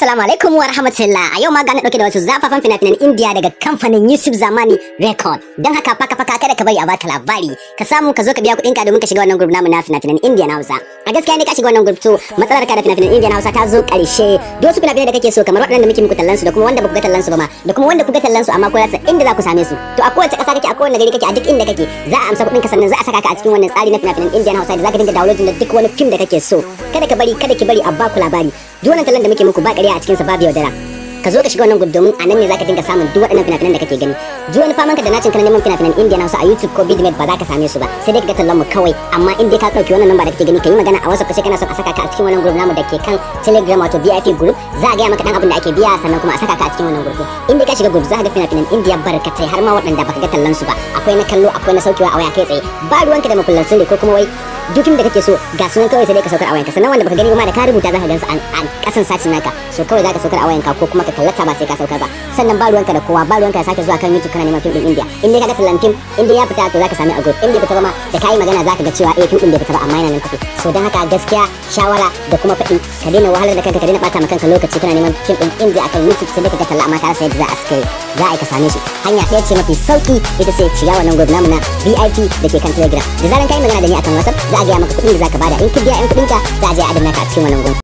Assalamu alaikum wa rahmatullah. A yau ma gani dauke da wasu zafafan fina-finan India daga kamfanin Yusuf Zamani Record. Don haka faka faka, kada ka bari a baka labari. Ka samu ka zo ka biya kuɗin ka domin ka shiga wannan group namu na fina-finan India na Hausa. A gaskiya ne ka shiga wannan group, to matsalar ka da fina-finan India na Hausa ta zo ƙarshe. Duk wasu fina-finai da kake so, kamar waɗanda muke muku tallan su, da kuma wanda ba ku ga tallan su ba ma, da kuma wanda ku ga tallan su amma ko rasa inda za ku same su. To a kowace ƙasa kake, a kowane gari kake, a duk inda kake, za a amsa kuɗin ka, sannan za a saka ka a cikin wannan tsari na fina-finan India na Hausa da za ka dinga downloading da duk wani fim da kake so. Kada ka bari, kada ki bari a baku labari. Duk wannan tallan da muke muku ba ƙarya a cikin sa, babu yaudara. Ka zo ka shiga wannan group domin a nan ne zaka dinga samun duk waɗannan fina-finan da kake gani. Duk wani faman ka da nacin kana neman fina-finan Indiya na Hausa a YouTube ko Vidmate, ba za ka same su ba, sai dai ka ga tallan mu kawai. Amma in dai ka ɗauki wannan number da kake gani, ka yi magana a WhatsApp, ka ce kana son a saka ka a cikin wannan group namu da ke kan Telegram, wato VIP group, za a gaya maka dan abin da ake biya, sannan kuma a saka ka a cikin wannan group. In dai ka shiga group, za ka ga fina-finan Indiya barkatai, har ma waɗanda baka ga tallan su ba. Akwai na kallo, akwai na saukewa a waya kai tsaye. Ba ruwanka da makullan sirri ko kuma wai duk da kake so, ga sunan kawai sai dai ka saukar a wayanka. Sannan wanda baka gani ba ma, da ka rubuta zaka gansu a kasan sacin naka. So kawai zaka saukar a wayanka ko kuma ka kallata, ba sai ka saukar ba. Sannan ba ruwanka da kowa, ba ruwanka da sake zuwa kan YouTube kana neman fim din India. In dai ka ga tallan fim, in dai ya fita, to zaka sami a group. In bai fita ba ma, da kai magana zaka ga cewa eh, fim din bai fita ba amma yana nan tafi. So dan haka gaskiya shawara da kuma faɗi, ka daina wahalar da kanka, ka daina bata ma kanka lokaci kana neman fim din India akan YouTube, sai dai ka ga talla amma ka rasa yadda za a yi ka same shi. Hanya ɗaya ce mafi sauki, ita ce shiga wannan group namu na VIP da ke kan Telegram. Da zaran kai magana da ni akan WhatsApp, za a gaya maka kuɗin da zaka bada. In ka biya 'yan kuɗinka, za a je a adana ka a cikin wannan group.